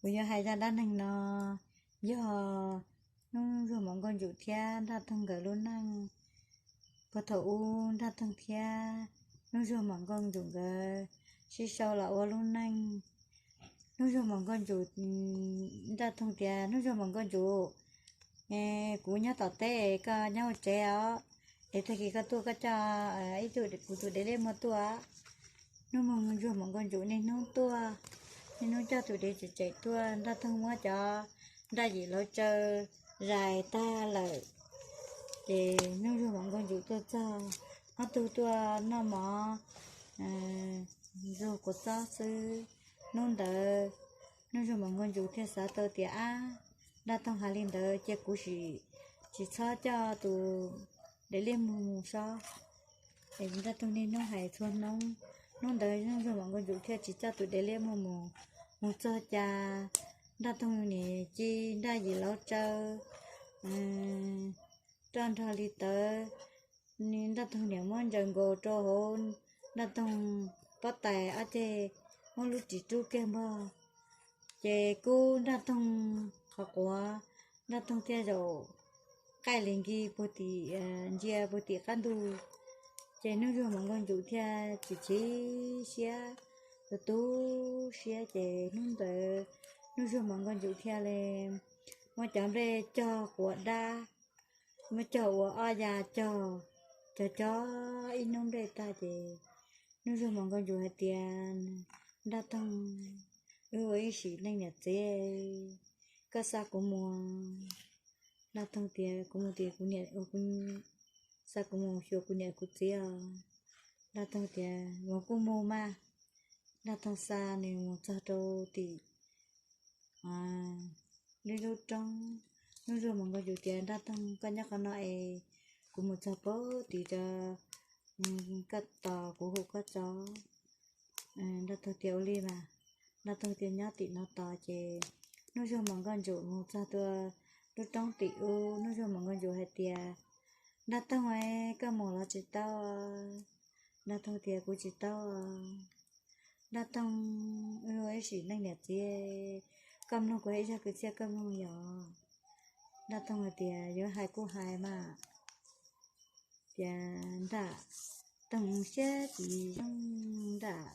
Kuv yuav hais zaj dab neeg no yog Nuj Zuag Mom Nkauj Ntsum thiab Nraj Toog nkawd lub neej. Puag thaum ub Nraj Toog thiab Nuj Zuag Mom Nkauj Ntsum nkawd sib sau los ua lub neej. Nuj Zuag Mom Nkauj Ntsum, Nraj Toog tias, Nuj Zuag Mom Nkauj Ntsum, kuv nyob tom teb, koj nyob hauv tsev os, es tag kis koj tuaj koj coj ib tug kuv tus dev liab muag tuaj. Nuj Zuag Mom Nkauj Ntsum niaj hnub tuaj, niaj hnub coj tus dev tseem tseem tuaj. Nraj Toog muab cov nraj yim lauv tsaw zais tag lawm, ces Nuj Zuag Mom Nkauj Ntsum tuaj txog, ob tug tuaj noj mov ntxuag kua txob xwb. Hnub ntawd Nuj Zuag Mom Nkauj Ntsum thiaj xav tau tias, ab, Nraj Toog hais li ntawd ces kuv sim tsis txhob coj tus dev liab muag mus sob. Es Nraj Toog niaj hnub hais txhua hnub. Hnub ntawd Nuj Zuag Mom Nkauj Ntsum thiaj tsis coj tus dev liab muag mus. Mus txog cas Nraj Toog nim ci nraj yim lauv tsaw roj nrog li tawv. Nraj Toog niam muab ntsaws nkaus rau hauv Nraj Toog pob tais ob ceg, muab lub ris rub kiag npog, ces kub Nraj Toog qhov quav. Nraj Toog thiaj zaum qaij li nkig puag tim, ntsia puag tim qab ntug. Ces Nuj Zuag Mom Nkauj Ntsum thiaj chim chim siab, tu tu siab. Ces hnub ntawd Nuj Zuag Mom Nkauj Ntsum thiaj li muab cov nplej cog quav dab, muab cog ua ob ya cog, cog cog ib hnub nplej tag ces Nuj Zuag Mom Nkauj Ntsum hais tias, Nraj Toog, wb ua ib sim neej niam txiv, koj xa kuv mus. Nraj Toog tias, kuv mus tim kuv niam, xa kuv mus xyuas kuv niam kuv txiv os. Nraj Toog tias, mus kuj mus mas. Nraj Toog xa nws mus txog rau tim lub lub roob. Nuj Zuag Mom Nkauj Ntsum tias, Nraj Toog, koj nyob qhov no es kuv mus txog puag tim rau koj tos kuv hu koj tso. Nraj Toog tias, ua li mas. Nraj Toog tias nyob tim no tos. Ces Nuj Zuag Mom Nkauj Ntsum mus txog tua lub roob tim ub, Nuj Zuag Mom Nkauj Ntsum hais tias, Nraj Toog, koj mus los tsis tau? Nraj Toog tias, kuv tsis tau. Nraj Toog, wb ua ib sim neej niam txiv, koj mloog kuv ib zaj kwv txhiaj koj mloog yom. Nraj Toog hais tias, yuav hais kuj hais mas. Tias, Nraj Toog siab tsis zoo, Nraj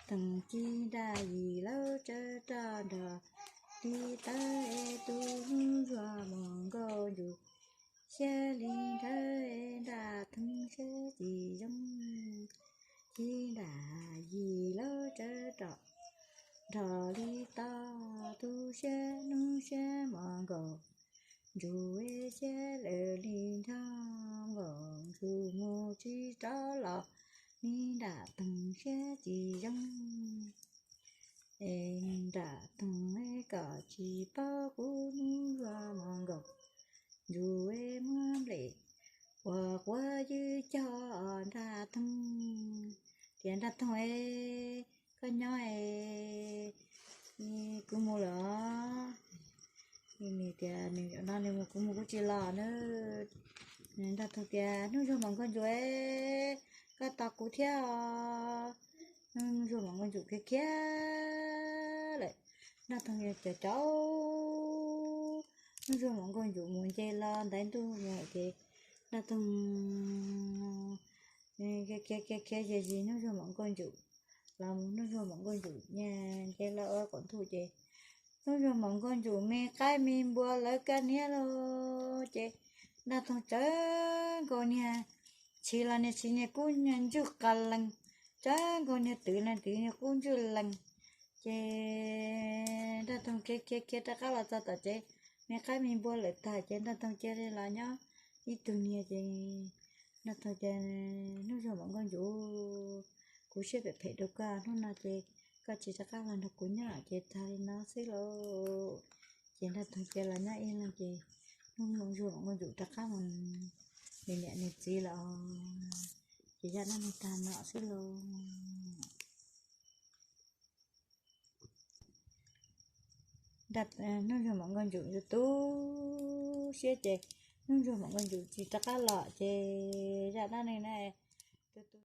Toog ci nraj yim lauv tsaw roj nrog li tawv, es tus Nuj Zuag Mom Nkauj Ntsum siab li nthawv, Nraj Toog siab tsis zoo, ci nraj yim lauv tsaw roj nrog li tawv, tus siab Nuj Zuag Mom Nkauj Ntsum siab lawm li nrog Nkauj Ntsum mus tsis rov los, li Nraj Toog siab tsis zoo. Es Nraj Toog, koj tsis paub kuv Nuj Zuag Mom Nkauj Ntsum muab nplej ua quav ywj cog. Nraj Toog tias, Nraj Toog, koj nyob es kuv mus lawm os. Nws tias, nws no nws mus, kuv mus kuv tsis los na. Nraj Toog tias, Nuj Zuag Mom Nkauj Ntsum, koj tos kuv thiab os. Nuj Zuag Mom Nkauj Ntsum khiav khiav lawm. Nraj Toog cov cov Nuj Zuag Mom Nkauj Ntsum mus nce los ntaiv ntuj mus ces Nraj Toog khiav khiav khiav ze zis Nuj Zuag Mom Nkauj Ntsum los mus, Nuj Zuag Mom Nkauj Ntsum nce los ua qaum ntuj ces Nuj Zuag Mom Nkauj Ntsum me qaib me npua lawv kaj niab lauj. Ces Nraj Toog tsawv nkaus niag tshis los niag tshis niag kub ntswj qas lees, tsawv nkaus niag twm los twm niag kub ntswj lees. Ces Nraj Toog khiav khiav khiav rov qab los txog tom tsev, me qaib me npua lawm tag ces Nraj Toog cia li los nyob ib tug niag ces Nraj Toog tias, Nuj Zuag Mom Nkauj Ntsum, kuv siab phem phem rau koj, hnub no ces koj tsis rov qab los nrog kuv nyob ces tag li no xwb lauj. Ces Nraj Toog cia los nyob ib leeg ces Nuj Zuag Mom Nkauj Ntsum rov qab mus nws niam nws txiv lawm. Ces zaj dab neeg tag no xwb lauj. Nuj Zuag Mom Nkauj Ntsum tu siab ces Nuj Zuag Mom Nkauj Ntsum tsis rov qab los ces zaj dab neeg na tu tu